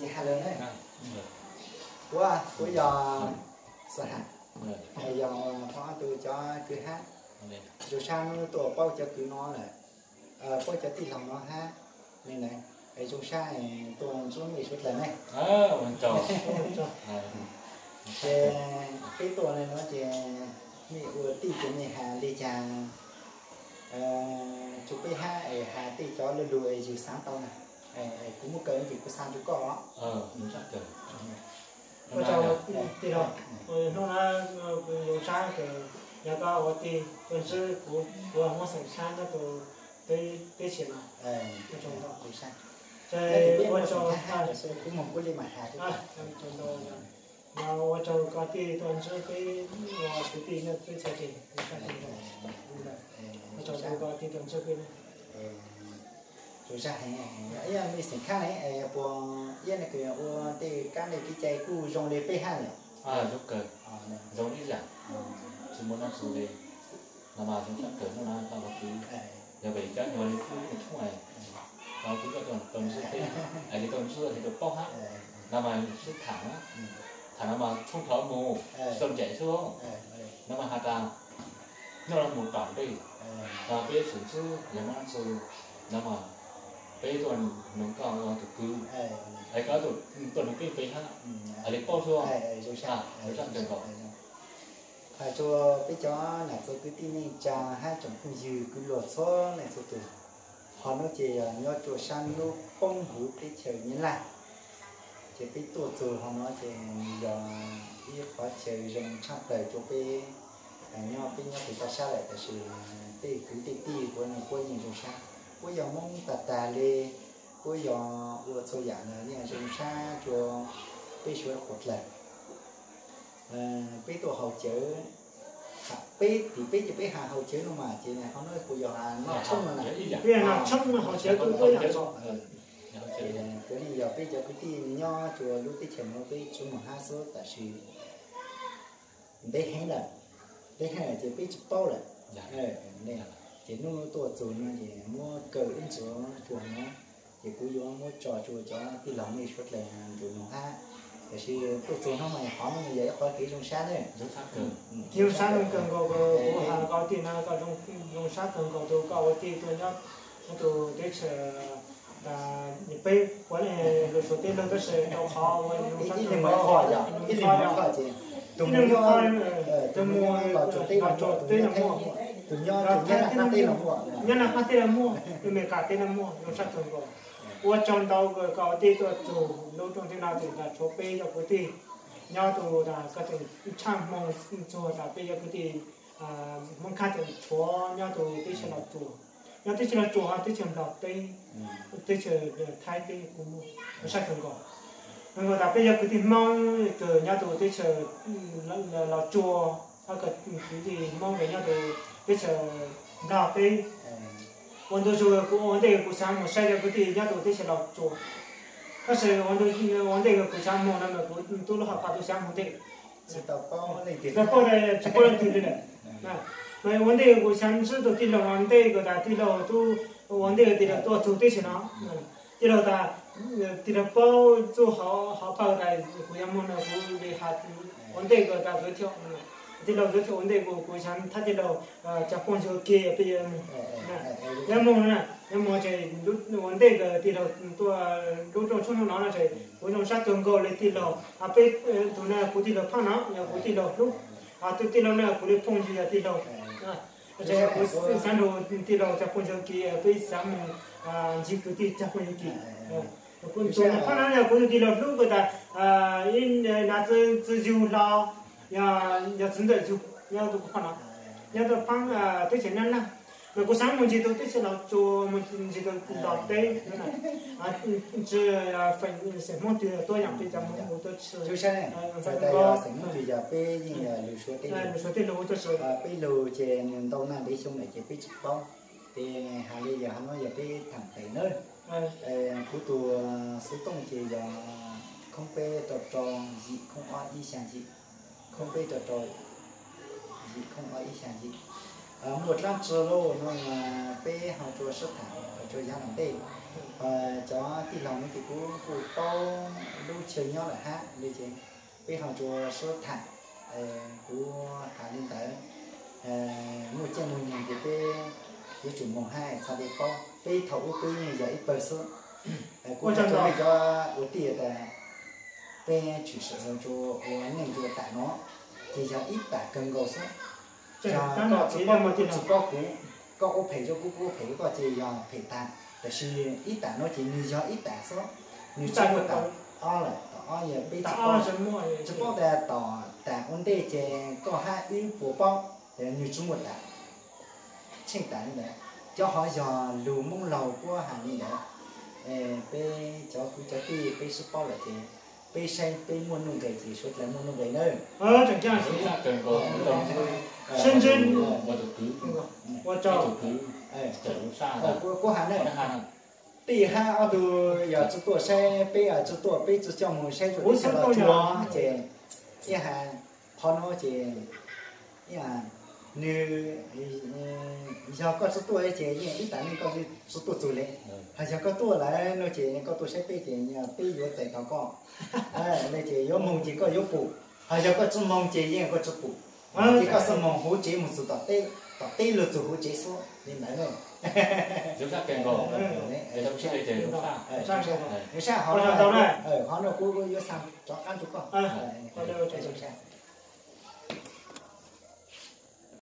Ces hais lawm ne, kuv, kuv yog Xas Ham, yog Thoj Ob tug cov kwv hab. Zoo sab hnub tuaj paub cov kwv no lawm, paub cov tij laug no hab. Zoo sab tuaj ntsib mej suav dlawg ne. Ces peb tuaj le no ces mej ua tij ces mej has le caag rua peb hab es has tej cov lug lug es yug xaav tau na. Kuv muab kaw ces kuv xa rua koj os. Ua tsaug tij laug, hnub no kuv zoo sab kws yog koj ua tij tuaj ntsib kuv, kuv muab xeem sab nyob rua teb chaws no. Ua tsaug ntau. Ua tsaug, ua tsaug koj tij tuaj ntsib peb ua kwv tij nyob teb chaws tseem, ua tsaug ntau koj tij tuaj ntsib peb. Zoo sab heev, ib yog mej xeem khab ne, puas ib yam kws ua tej kab le kev cai kuj zoo le peb hab yom? Zoo kawg, zoo ib yam, tsis muaj dlaab tsi le. No mas zoo sab kawg hnub no tau ua kwv, yog vim cov nyuag le xwb tshoob, tau kwv koj tau ntsib peb, es tau ntsib le rua paub hab. No mas sib tham, tham no mas tshoob plhov mus, tsis tau ncaim xwb. No mas has tas hnub no mus tom ntej, peb sib ntsib yog muaj dlaab tsi, no mas peb tuaj noog koj ua tug kwv, es koj tuaj noog peb peb hab, es le paub xwb. Zoo sab kawg nkaus. Hais rua peb cov nam txiv kwv tij neej tsa hab tsoom phooj ywg kwv luag txhua leej txhua tug, ho nub ces yog nyob rua sab nub poob huv teb chaws Nyab Laj. Ces peb tuaj txug ho no ces yog ib qhov chaw zoo tshaj plaws rua peb nyob, peb nyob pem toj sab lawm tab sis tej kwv tej tij puab nua puab yeej zoo sab, puab yog Moob tag tag le, puab yog ua txhua yam los yeej zoo sab rua peb suav dlawg. Peb tuaj haus cawv, peb tim peb ces peb has haus cawv no mas ces ho no puas yog has noj tshoob no na? Peb yog noj tshoob no haus cawv tuaj tuaj yam no. Puav leej yog peb cov kwv tij nyob rua lub teb chaws no peb tsuav moog hab xwb tab sis ntev heev lawm, ntev heev lawm ces peb tsis paub lawm. Ces hnub tuaj txug no ces muab kaw ib ntsis rua no, ces kuv yuav muab tso rua cov tij laug mej suav dlawg ntawm no hab. Tab sis tuaj txug no mas qhov no yog ib qhov kev zoo sab ne. Zoo sab kawg nkaus, kuv has koj tij no koj zoo sab kawg nkaus rua koj ua tij tuaj nyob tug teb chaws peb puav leej lug suav teb lug tab sis rau qhov ua zoo sab kawg nkaus. Ib leeg ib qho, tug muaj los tsuas teb los muaj, tug nyob teb los muaj, Nyab Laj qab teb los muaj, Amelikas teb los muaj, zoo sab kawg nkaus. Ua tsaug ntau koj ua tij tuaj txug lub rooj teb no tseem tas tshuav peb cov kwv tij nyob tug tas koj tseem tshaj hmoo txug tas peb cov kwv tij Hmoob Khab tseem tshuav nyob tug teb chaws Los Tsuas, nyob teb chaws Los Tsuas ho teb chaws Nplog teb, teb chaws Thaib teb kuj muaj, zoo sab kawg nkaus. Kawg nkaus tas peb cov kwv tij Hmoob kws nyob tug teb chaws Los Tsuas, ho kwv tij Hmoob kws nyob tug teb chaws Nplog teb. Ua ntu zus kuv ua ntej kuv xaav moog saib cov kwv tij nyob tug teb chaws Los Tsuas, tab sis ua ntej kuv xaav moog no mas kuv tub lub hom phaj tub xaav moog ntej, tsis tau paub leej twg li lawm. Mas ua ntej kuv xaav ntsib tug tij laug ua ntej kws tas tij laug tub, ua ntej tij laug tuaj txug teb chaws no, tij laug tas, tij laug paub txuj hom phaj tas kuv yuav moog no kuv li has ua ntej kws tas kuv thiaj, tij laug kuv thiaj ua ntej kuv, kuv xaav thab tij laug cov phooj ywg kev peb yuav moog, yuav moog na, yuav moog ces ua ntej kws tij laug tuaj lub rooj tshoob hnub no no ces kuv zoo sab kawg nkaus li tij laug, peb tug no kuv tij laug Phaaj no yog kuv tij laug hlub, tij laug no kuv li phooj ywg yog tij laug, kuv xaav nrug tij laug cov phooj ywg kev peb xaav moog ncig kwv tij cov phooj ywg kev. Kuv tus Phaaj no yog kuv tij laug hlub kws tas ib nav txwv yug hlo, yog txwv ntxawm yug nyob tug Phaaj no, nyob tug Phaaj teb chaws Nyab Laj. Mas kuv xaav moog ncig tug teb chaws Los Tsuas, moog ncig tug Nplog teb, tsi feem xeem Hmoob twg tuab yaam peb cov Hmoob hu tuab tsi. Txawm tas yog xeem Hmoob twg yog peb yeej yog lug suav teb lug, peb lug ces nws ntau nag ntev xyoo lawm ces peb tsis paub. Ces has li yog hab no yog peb thaam pem nawb. Kuv tus xov tooj ces yog khoob peb rau rau yim khoob ob ib xyaa yim, khoob peb rau rau yim khoob ob ib xyaa yim. Muaj dlaab tsi lauj no peb ho rua sib thaam rua yav tom ntej. Cov tij laug no ces kuv kuj paub lub chaw nyob lawm hab li ces peb ho tsuas sib tham. Kuv has li ntawd, muaj caij muaj nyoog ces peb yuav tsum moog hab txhaj le paub. Peb thaum ub peb yeej yog ib pawg xwb. Kuv has rua nej cov ua tij tas peb tshwm sim rua ua neej rua tam no ces yog ib tam kawg nkaus xwb. Yog koj tsis paub kuv, kuv tsis paub kuv, koj ua phem rua kuv, kuv ua phem rua koj ces yog phem tag. Tab sis ib tam no ces nwg yog ib tam xwb, nwg tsis muaj tam ob lawm. Tam ob yog peb tsis paub, tsis paub tas tom tam ua ntej ces koj hab wb puas paub, nwg tsis muaj tam. Tsheej tas li ntawd, cov hov yog lug Moob Laug puab has li ntawd. Peb cov kwv cov tij peb sib paub lawm ces peb saib peb muaj nuj nqes ces suav dlawg muaj nuj nqes nawb. Kuv has na, tij hab ob tug yog tsi tuaj saib peb, tsi tuaj, peb tsi coj moog saib rua teb chaws Los Tsuas ces ib has qhov nuav ces nwg yog koj tsi tuaj ces yeej ib tam neej koj tsi tuaj txug le. Hos yog koj tuaj lawm no ces koj tuaj saib peb ces peb yuav txais tau koj. Le ces yuav moog ces koj yuav pum, hos yog koj tsi moog ces yeej koj tsi pum. Ces koj xaav moog huv tsev moog txug tom teb, tom teb lug txug huv tsev xwb li ntawd ne. Zoo sab, hov no kuv yuav xa rov qab rua koj.